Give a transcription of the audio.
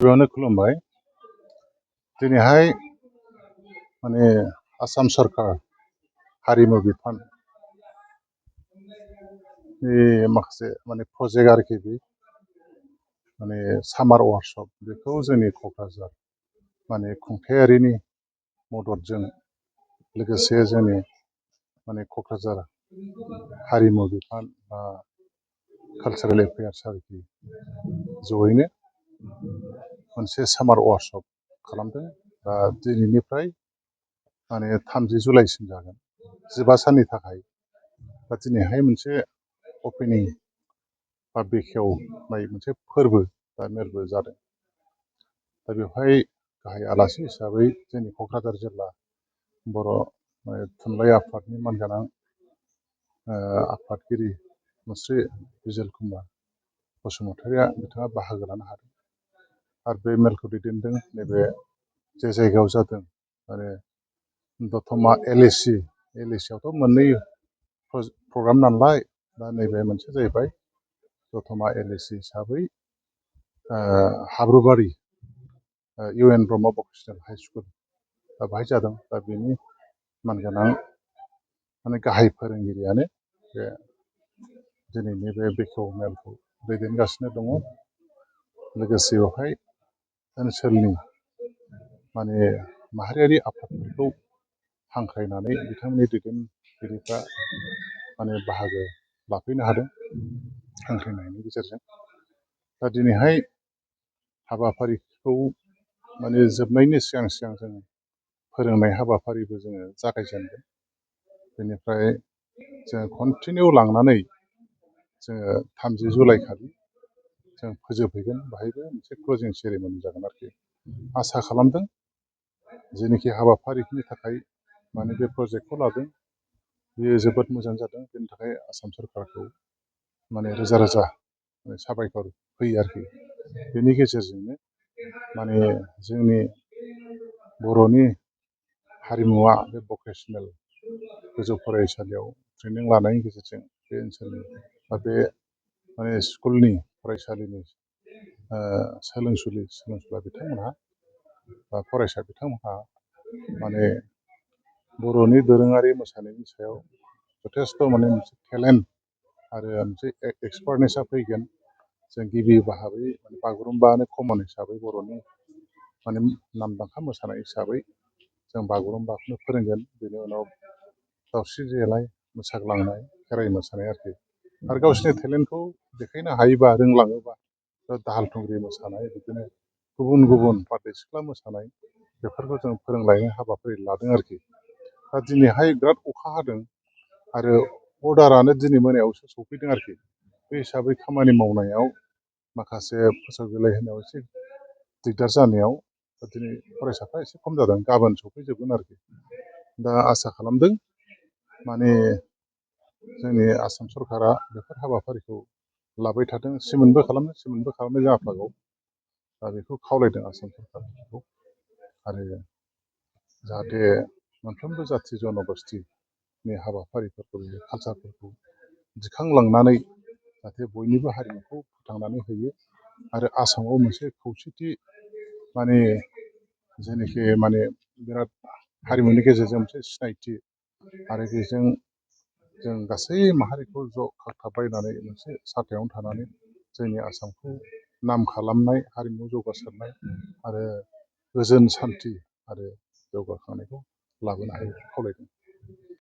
गिबियावनो खुलुमबाय। दिनैहाय माने आसाम सरकार हारिमु बिफाननि माखासे माने प्रजेक्ट आरोखि बे माने सामार वार्कशप बेखौ जोंनि क'क्राझार माने खुंथायारिनि मददजों लोगोसे जोंनि माने क'क्राझार हारिमु बिफान बा कालचारेल एफेयार्स आरोखि जयैनो मोनसे सामार वार्कशप खालामदों। दा दिनैनिफ्राय माने 30 जुलाइसिम जागोन 15 साननि थाखाय। दा दिनैहाय मोनसे अपेनिं बा बेखेवनाय मोनसे फोरबो बा मेलबो जादों। दा बेवहाय गाहाय आलासि हिसाबै जोंनि क'क्राझार जिल्ला बर' थुनलाइ आफादनि मानगोनां आफादगिरि मुस्रि बिजल कुमार बसुमतारिया बिथाङा बाहागो लानो हादों आरो बे मेलखौ दैदेनदों। नैबे जे जायगायाव जादों आरो दतमा LAC आवथ' मोननै प्रग्राम नालाय, दा नैबे मोनसे जाहैबाय दतमा LAC हिसाबै Habrubari UN Brahma vocational high school दा बाहाय जादों। दा बेनि मानगोनां माने गाहाय फोरोंगिरियानो बे दिनैनि बे बेखेव मेलखौ दैदेनगासिनो दङ। लोगोसे बेवहाय ओनसोलनि माने माहारियारि आफादफोरखौ हांख्रायनानै बिथांमोननि दैदेनगिरिफ्रा माने बाहागो लाफैनो हादों हांख्रायनायनि गेजेरजों। दा दिनैहाय हाबाफारिखौ माने जोबनायनि सिगां जों फोरोंनाय हाबाफारिबो जोङो जागायजेनदों। बेनिफ्राय जों कन्टिनिउ लांनानै जोङो 30 जुलाइ खालि जों फोजोबहैगोन। बाहायबो मोनसे क्लजिं सेरेमनि जागोन आरोखि। आसा खालामदों जेनोखि हाबाफारिनि थाखाय माने बे प्रजेक्टखौ लादों बेयो जोबोद मोजां जादों। बेनि थाखाय आसाम सरकारखौ माने रोजा रोजा साबायखर होयो आरोखि। बेनि गेजेरजोंनो माने जोंनि बर'नि हारिमुवा बे भकेसनेल गोजौ फरायसालियाव ट्रेनिं लानायनि गेजेरजों बे ओनसोलनि बा बे माने स्कुलनि फरायसालिनि सोलोंसुला बिथांमोनहा बा फरायसा बिथांमोनहा माने बर'नि दोरोङारि मोसानायनि सायाव जथेस्थ' माने मोनसे टेलेन्ट आरो मोनसे एक्सपार्टनेसा फैगोन। जों गिबि बाहाबै माने बागुरुम्बानो कमन हिसाबै बर'नि माने नामदांखा मोसानाय हिसाबै जों बागुरुम्बाखौनो फोरोंगोन। बेनि उनाव दावस्रि देलाय मोसाग्लांनाय खेराइ मोसानाय आरोखि। आरो गावसोरनि टेलेन्टखौ देखायनो हायोबा रोंलाङोबा दाहाल थुंग्रि मोसानाय बिदिनो गुबुन गुबुन बारदै सिख्ला मोसानाय बेफोरखौ जों फोरोंलायनो हाबाफारि लादों आरोखि। दा दिनैहाय बिराद अखा हादों आरो अर्डारानो दिनै मोनायावसो सफैदों आरोखि। बे हिसाबै खामानि मावनायाव माखासे फोसाव बिलाइ होनायाव एसे दिगदार जानायाव दिनै फरायसाफ्रा एसे खम जादों। गाबोन सफैजोबगोन आरोखि। दा आसा खालामदों माने जोंनि आसाम सरकारा बेफोर हाबाफारिखौ लाबाय थादों। सिमोनबो खालामनो जाफ्रागौ। दा बेखौ खावलायदों आसाम सरकारखौ। आरो जाहाथे मोनफ्रोमबो जाथि जन'गस्थिनि हाबाफारिफोरखौ कालचारफोरखौ दिखांलांनानै जाहाथे बयनिबो हारिमुखौ फोथांनानै होयो आरो आसामाव मोनसे खौसेथि माने जेनोखि माने बिराद हारिमुनि गेजेरजों मोनसे सिनायथि आरो बेजों जों गासै माहारिखौ ज' खाथाबलायनानै मोनसे साथायावनो थानानै जोंनि आसामखौ नाम खालामनाय हारिमु जौगासारनाय आरो गोजोन सान्थि आरो जौगाखांनायखौ लाबोनो हायो खावलायदों।